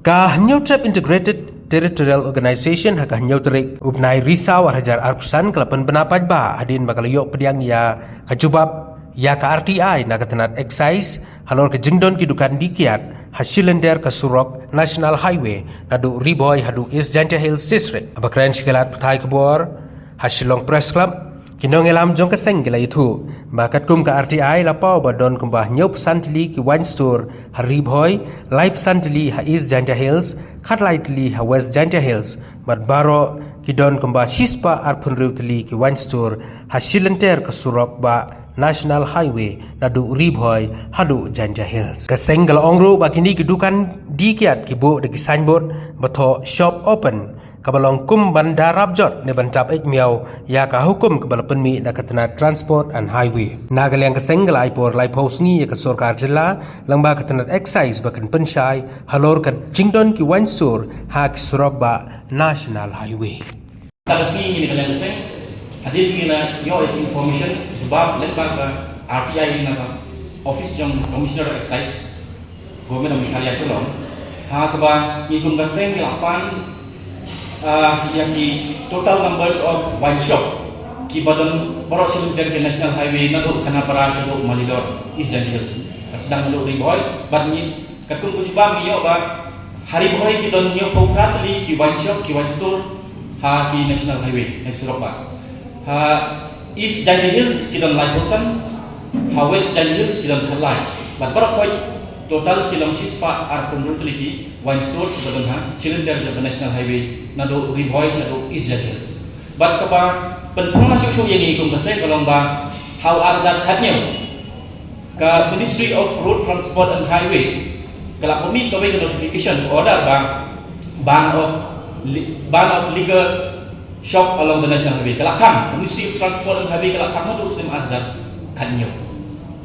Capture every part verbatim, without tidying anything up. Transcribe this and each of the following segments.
Ka Hynñiewtrep Integrated Territorial Organization ha ka hynñiew tarik u bnai Risaw ar hajar arphew san ka la pynbna paidbah hadien ba ka la ïoh pdiang ïa ka jubab ïa ka R T I na ka tnat Excise halor ka jingdon ki dukan dih kiad ha shi lynter ka surok National Highway naduh Ri Bhoi haduh East Jaintia Hills District. Haba kren sha ki lad pathai khubor ha Shillong Press Club, ki nongïalam jong ka seng ki la ïathuh ba katkum ka R T I la paw ba don kumba hynñiewphew san tylli ki wine store ha Ri Bhoi, laiphew san tylli ha East Jaintia Hills, khatlai tylli ha West Jaintia Hills, bad baroh ki don kumba shispah arphew hynriew tylli ki wine store ha shi lynter ka surok bah National Highway naduh Ri Bhoi haduh Jaintia Hills. Ka seng ka la ong ruh ba kine ki dukan dih kiad ki buh da ki signboard ba thoh shop open, kaba long kum ban da rap jot ne ban jop ïa ka hukum kaba la pynmih da ka tnat Transport and Highway. Na ka liang ka seng ka la ai por laiphew sngi ïa ka sorkar jylla lyngba ka tnat Excise ba kan pynshai halor ka jingdon ki wine store ha ki surok bah National Highway. Ka sngi ngi na ka liang ka seng hadien ngi la ïoh ïa ka information jubab lyngba ka R T I na ka office jong Commissioner of Excise, Government of Meghalaya Shillong, ha kaba ngi kum ka seng ngi la pan, ah, ïa ki total numbers of wine shop kiba don baroh shi lynter ka National Highway naduh Khanapara shaduh Malidor, East Jaintia Hills, ka sdang naduh Ri Bhoi. Bad ngi katkum ka jubab ngi ïoh ba ha Ri Bhoi ki don hynñiewphew phra tylli ki wine shop, ki wine store ha ki National Highway, ha ki surok bah. Ha East Jaintia Hills ki don laiphew san, ha West Jaintia Hills ki don khatlai. Bad baroh khoit total ki long shispah arphew hynriew tylli ki wine store kiba don ha shi lynter jong ka National Highway naduh Ri Bhoi shaduh East Jaintia Hills. Bad kaba pynphong shuh shuh ïa ngi kum ka seng ka long ba ha u ar hajar khathynñiew, ka Ministry of Road Transport and Highway ka la pynmih kawei ka notification order ba ban of li-, ban of liquor shop along the National Highway. Ka la khang, ka Ministry of Transport and Highway ka la khang haduh u snem ar hajar khathynñiew.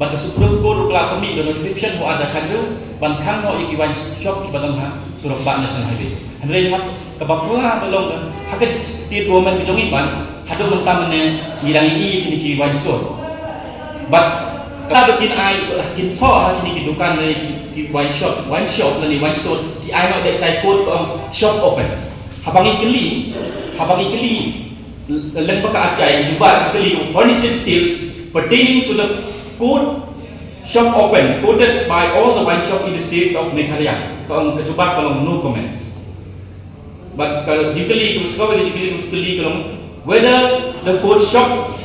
Bad ka Supreme Court ruh ka la pynmih ka notification ha u ar hajar khathynñiew ban khang noh ïa ki wine shop kiba don ha surok bah National Highway. Hynrei ha kaba phylla ba long ka, ha ka state government ka jong ngi pat haduh mynta mynne ngi dang ïohi ïa kine ki wine store. Bad ka ba kin ai, kin thoh ha kine ki dukan lane ki, ki wine shop, wine shop lane wine store, ki ai noh da kaei ka code ba ong shop open. Haba ngi kylli, haba ngi kylli lyngba ka R T I, jubab ngi kylli, furnish the details pertaining to the code shop open quoted by all the wine shop in the states of Meghalaya. Ka ong, ka jubab ka long no comments. Bad ka jingkylli, ka jingkylli, ka jingkylli ka long whether the code shop,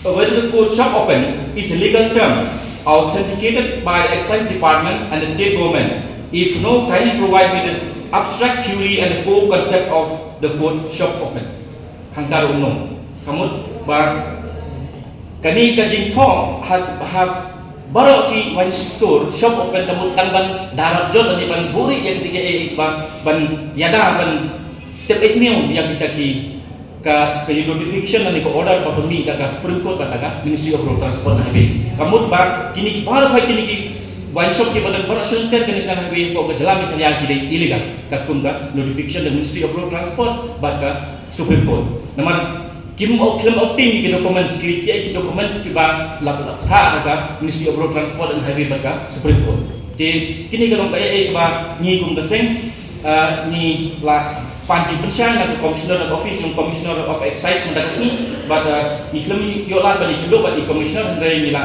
whether the code shop open is a legal term authenticated by the Excise Department and the state government. If no, kindly provide me the abstract theory and the core concept of the code shop open. Hangta ruh no. Ka mut ba kane ka jingthoh ha, ha baroh ki wine store shop open ka mut tang ban da rap jot lane ban buhrieh ïa kita ki, eh, ba ban ïada ban tep ïa ki, ïa kita ki, ka, ka notification lane ka order ba pynmih da ka Supreme Court bad da ka Ministry of Road Transport and Highway. Ka mut ba kine ki baroh, kine ki wine shop kiba don baroh shi lynter ka National Highwey hapoh ka jylla Meghalaya ki dei illegal katkum ka notification da Ministry of Road Transport bad ka Supreme Court. Namar kim ong, khlem obtain ki documents, ki, ki, ki documents kiba la, la pynthah da ka Ministry of Road Transport and Highway bad ka Supreme Court. Te kine ki long kaei kaei kiba ngi kum ka seng, ah, ngi la pan jingpynshai na ka Commissioner, na ka office jong Commissioner of Excise mynta ka sngi, bad, ah, ngi khlem ïoh lad ban ïakynduh bad i Commissioner, hynrei ngi la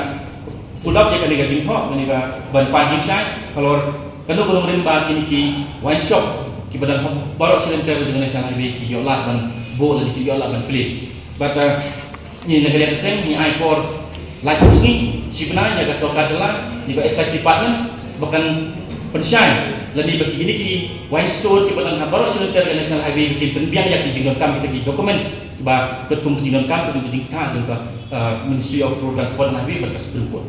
put up ïa kane ka jingthoh, kane ka ban pan jingshai halor kano ka nongrim ba kine ki wine shop kiba don ha baroh shi lynter jong ka National Highway ki ïoh lad ban buh lane ki ïoh lad ban plie. Bad, ah, ngi na ka liang ka seng ngi ai por laiphew sngi, shi bnai ïa ka sorkar jylla, ïa ka Excise Department ba kan pynshai lane ba kine ki wine store kiba don ha baroh shi lynter ka National Highway kin pynbiang ïa ki jingdonkam kita ki documents kiba katkum ki jingdonkam, katkum ki jingthoh jong ka, ah, Ministry of Road Transport and Highway bad ka Supreme Court.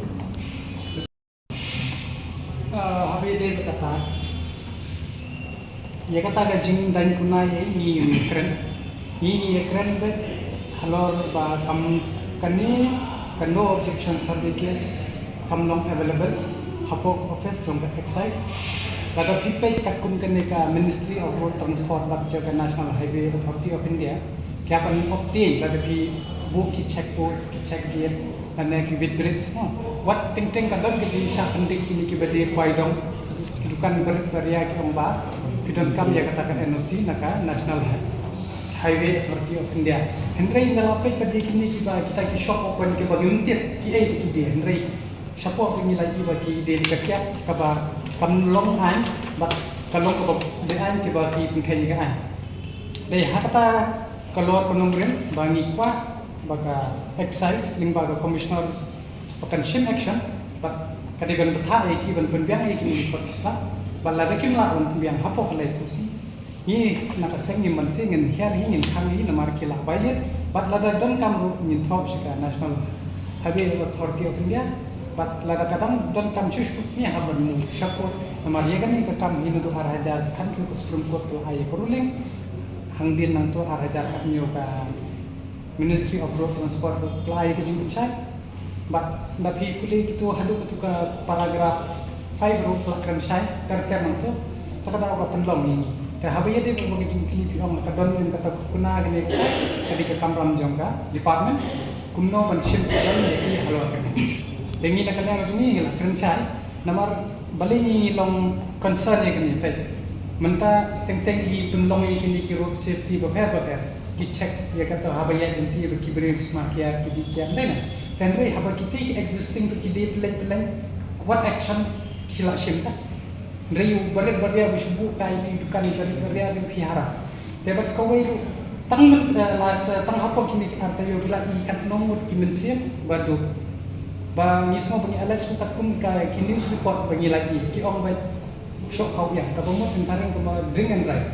Ah, haba ïadei bad kata, ïa kata ka jingdaiñ kuna ïa ngi, ngi kren, ngi, ngi kren bad halor ba kam kane ka no objection survey case kam long available hapoh office jong ka Excise. Lada phi peit katkum kane ka Ministry of Road Transport bad jong ka National Highway Authority of India, ki hap ban obtain lada phi buh ki check post, ki check gate, lane ki weighbridge, no. Wat teng teng ka don ka jingshah pyndit kine kiba die kwai dong, ki dukan barit baria ki ong ba Donkam ïa kata ka N O C na ka National Hi- Highway Authority of India. Hynrei nga la peit pat ïa kine kiba kita ki shop open kiba ngim tip kiei ba ki die. Hynrei shapoh ba ngi la ïohi ba ki die ka kiad kaba kam long aiñ bad ka long kaba beaiñ kiba ki pynkheiñ ïa ka aiñ. Dei ha kata ka lor ka nongrim ba ngi kwah ba ka excise lyngba ka commissioner ba kan shim action bad ka dei ban bthah ïa ki ban pynbiang ïa kine ki kot ki sla bad lada kim lah ban pynbiang hapoh ka laiphew sngi. Ngi na ka seng ngim banse ngin hiar hi ngin khang hi namar ki la violate bad lada donkam ruh ngin thoh sha ka National Highway Authority of India bad lada ka dang donkam shuh shuh ngi hap ban move shapoh namar ïa kane ka kam hi naduh ar hajar khathynriew ka Supreme Court ka la ai ïa ka ruling. Hangne nangta ar hajar khathynñiew ka Ministry of Road Transport ruh ka la ai ïa ka jingpynshai. Bad lada phi pule kito haduh kito ka paragraph five ruh ka la kren shai ter ter nangta. Ta ka daw ka pynlong ïa ngi. Te haba ïadei bad ka jingkylli phi ong ka don em kata ka kuna kane kata ka dei ka kamram jong ka department. Kumno ban shim ka jong ïa ki halor. Te ngi na ka liang jong ngi ngi la kren shai. Namar balei ngi long concern ïa kane peit. Mynta teng teng ki pynlong ïa kine ki road safety bapher bapher. Ki check ïa kato haba ïaid lynti ba ki briew sma ki ïaid ki dih ki ïaid. Hynrei haba kita ki existing ba ki dei pyllein pyllein, what action ki la shim ta? Hynrei u barit baria ba shu buh kai ïa ki dukan barit baria ruh ki harass. Te bad sa kawei ruh tang myn, eh, la sa tang hapoh kine ki ar taïew ki la i katno ngut ki mynsiem ba duk. Ba ngi sngew ba ngi alert ruh katkum ka ki news report ba ngi la i ki ong ba shoh khaw ïa kaba mut tymmen kaba drink and drive.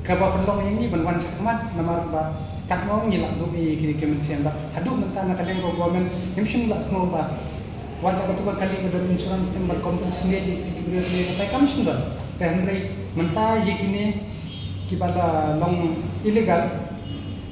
Kaba pynlong ïa ngi ban wan sha khmat namar ba katno ngi la duk ïa kine ki mynsiem ba haduh mynta na ka liang ka government ngim shym la sngew ba wat la katu ka kali ka don insurance em ban compensate ïa ki briew ki kata kam shym don. Te hynrei mynta ïa kine kiba la long illegal,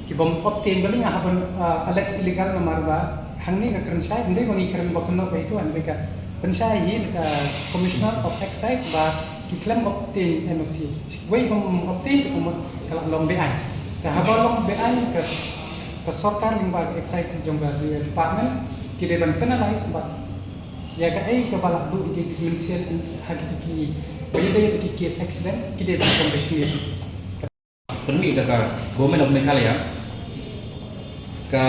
ki bym obtain ba lynga haba, ah, allege illegal namar ba hangne ka kren shai hynrei ba ngi kren ba kynnoh ba itu hynrei ka pynshai hi na ka Commissioner of Excise ba ki khlem obtain N O C. Wei bym obtain tu kumut ka la long beaiñ. Te haba long beaiñ ka, ka sorkar lyngba ka excise jong ka department ki dei ban penalize bad ïa kaei kaba la buh ïa ki mynsiem ha kitu ki, ba ïadei bad ki case accident ki dei ban compensate. Pynmih da ka Government of Meghalaya ka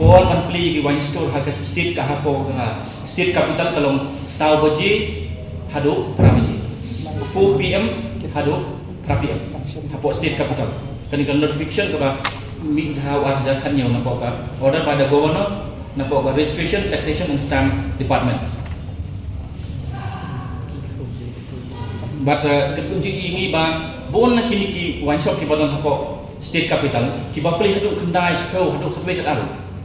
por ban plie ïa ki wine store ha ka state ka hapoh ka state capital ka long saw baje haduh phra baje, four P M haduh phra P M hapoh state capital. Kane ka notification kaba mih da ha u ar hajar khathynñiew napoh ka order by the governor napoh ka Registration, Taxation and Stamp Department. Bad, eh, ka jingkylli ngi ba bun na kine ki wine shop kiba don hapoh state capital kiba plie haduh khyndai, shiphew, haduh khatwei, khatar.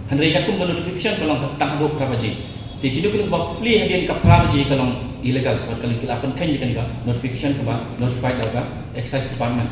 Hynrei katkum ka notification ka long tang haduh phra baje. Te kino kino ba plie hadien ka phra baje ka long illegal bad ka la pynkheiñ ïa kane ka notification kaba notified da ka Excise Department.